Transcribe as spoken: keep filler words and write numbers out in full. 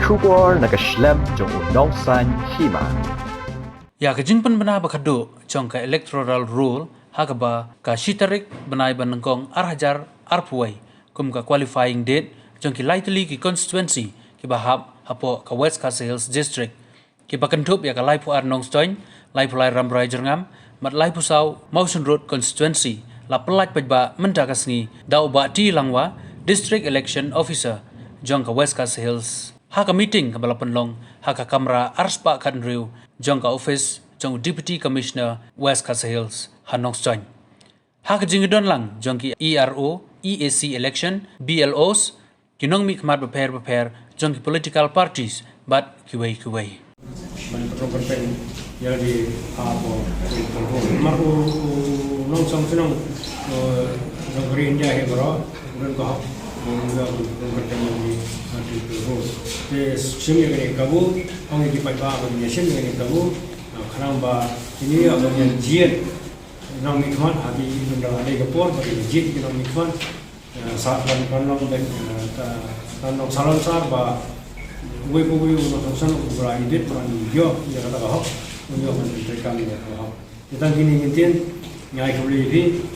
Khubor na ka shlem jong u nongsan hima. Ïa ka jingpynbna ba khadduh jong ka electoral roll ha kaba ka shi tarik bnai ba nyngkong ar hajar arphew wei kum ka qualifying date jong ki lai tylli ki constituency kiba hap hapoh ka West Khasi Hills District. Kiba kynthup ïa ka laiphew ar Nongstoiñ, laiphew lai Rambrai Jyrngam, bad laiphew saw Mawshynrut constituency la pyllait paidbah mynta ka sngi da u Bah T Langwa, District Election Officer jong ka West Khasi Hills. Ha ka meeting kaba la pynlong ha ka kamra arspah khathynriew jong ka office jong u Deputy Commissioner West Khasi Hills ha Nongstoiñ. Ha ka jingdon lang jong ki E R O, E A C election, B L Os, ki nongmihkhmat bapher bapher jong ki political parties bad kiwei kiwei. Ban pynrung pynpeng ïa lade hapoh political role. Namar u, u nongshong shnong, eh, jong ka ri India hi baroh u don ka hok ban ïa pynrung pynpeng ïa lade ha political role. Te shim ïa kane ka kabu, ong ïa ki paidbah ban ïa shim ïa kane ka kabu, eh, khnang ba kine ïa ban ïa jied nongmihkhmat ha ki, ynda la dei ka por ba ki jied ki nongmihkhmat. Eh, sa kan, kan long dei, eh, ka, kan long salonsar ba uwei pa uwei u nongshong shnong uba la ïadit, uba la ïoh ïa kata ka hok, un ïoh ban treikam ïa kata ka hok. Te tang kine ngin tieng, nga ai khublei ïa phi,